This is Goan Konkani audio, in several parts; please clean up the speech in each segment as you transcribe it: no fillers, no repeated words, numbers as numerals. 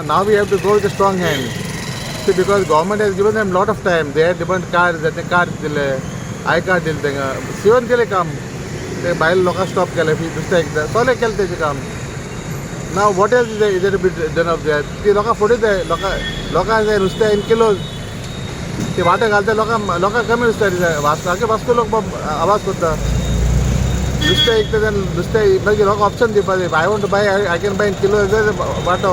Now we have to go with strong hand. See, because government has given them lot of time. They had different card, ते कार्ड दिले, I card दिले तांकां, सिवन केलें काम. ते भायले लोकांक स्टॉप केलें, नुस्तें विकता सगळें केलें तेजें काम. Now what else is there be done of that? ती लोकां फुडें जाय, लोकां लोकांक जाय नुस्तें इन किलोज. ते वांटो घालता लोकांक, लोकांक कमी नुस्तें जाय. वास्को वास्को लोक आवाज करता, नुस्तें विकता तेन्ना नुस्तें मागीर लोकांक ऑप्शन दिवपा जाय. I want to buy, I can buy in kilo. वांटो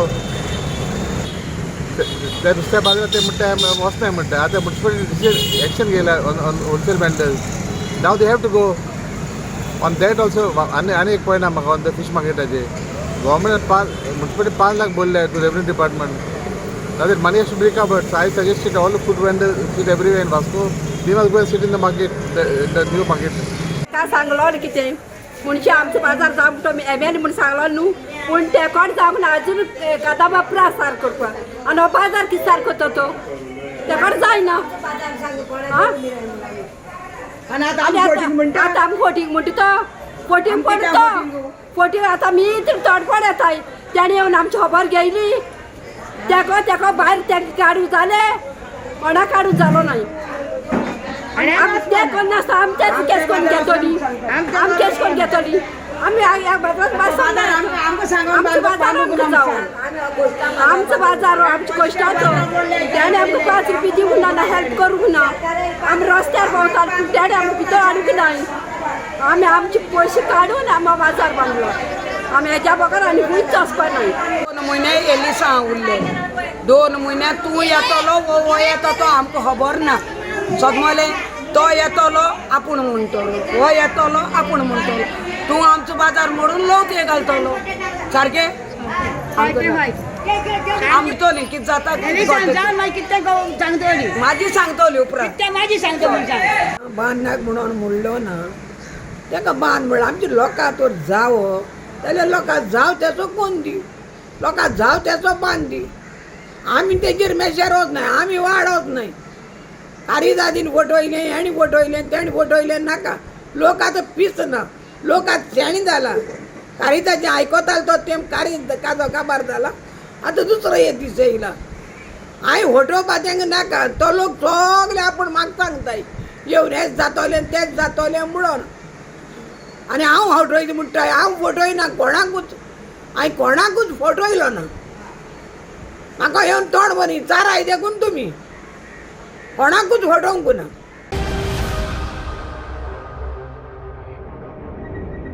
ते नुस्त्या बाजारात ते म्हणटा वचनाय म्हणटा. आतां मुन्सिपालिटी एक्शन घेयला on wholesale vendors. Now they have to go on that also. आनी आनी एक पॉयंट आहा म्हाका ऑन the fish मार्केटाचे. गव्हर्मेंट 5, मुन्सिपालिटी 5 लाख बोलले to revenue department. Now that money has to be recovered. So I suggested all the food vendors sit everywhere in Vasco. They must go and sit in the market, the new market. का सांगलो कितें म्हणजे आमचो बाजार जावंक तो एम एल म्हूण सांगलो न्हू, पूण ते कोण जावंक ना अजून. कदंबा प्रास सार करपाक आनी हो बाजार कितें सार करता तो तेकोड जायना. आं? आनी आतां आनी आमी फोटींग म्हणटा. आतां आमी फोटींग म्हणटा तो फोटींग आमी पडटा. कित्याक? फोटींग आतां आमी तोडपड येताय. तेणें येवन आमची खबर घेयली. तेका तेका भायर तेका काडूं जालें, कोणा काडूं जालो नाय. आमी ते करनासतना आमी तेच केस करून घेतली, आमी केस करून घेतली. आमी ह्या बाजारात बाजार आमकां सांगून आमचो बाजार आमकां जावो, आमचो बाजार आमच्या कश्टाचो. तेणें आमकां 5 रुपया दिवंक ना, ना हेल्प करूंक ना. आमी रस्त्यार भोंवतात पूण तेणें आमकां भितर हाडूंक नाय. आमी आमचे पयशे काडून आमी बाजार बांदलो. आमी हेज्या बगर आनी खंयच वचपा नाय. 2 म्हयने एलिसांव उरले. 2 म्हयन्या तूं येतलो वो हो येता तो आमकां खबर ना. समजलें? तो येतलो आपूण म्हणटलो, हो येतलो आपूण म्हणटलो, तूं आमचो बाजार मोडून लोक हे घालतलो. सारकें आमतली कितें जाता कितें घडटा. माजी सांगतली उपरांत. माझी सांगतो म्हणशान. बांदनाक म्हणून म्हणलो ना ताका. बांद म्हणल्यार आमच्या लोकां तर जावो जाल्यार लोकां जाव तेचो कोण दी, लोकां जाव तेचो बांद दी. आमी तेजेर मेशेर वचनाय, आमी वाडत न्हय. कारिदादीन फटयलें, हेणी फटयलें, तेणी फटयलें, नाका. लोक आतां पीस ना, लोक आतां शेणी जाला. कारिदाचें आयकतालो तो तेम कारी काजो काबार जाला. आतां दुसरो एक दीस येयला. हांवें फटोवपा तेंका नाका. तो लोक सगळे आपूण म्हाका सांगताय येवन हेच जातोलें, तेच जातोलें म्हणून. आनी हांव फटयता म्हणटा, हांव फटयना कोणाकूच. हांवें कोणाकूच फटयलो ना. म्हाका येवन तोंड बरी चाराय देखून तुमी कोणाकूच फटोवंक ना.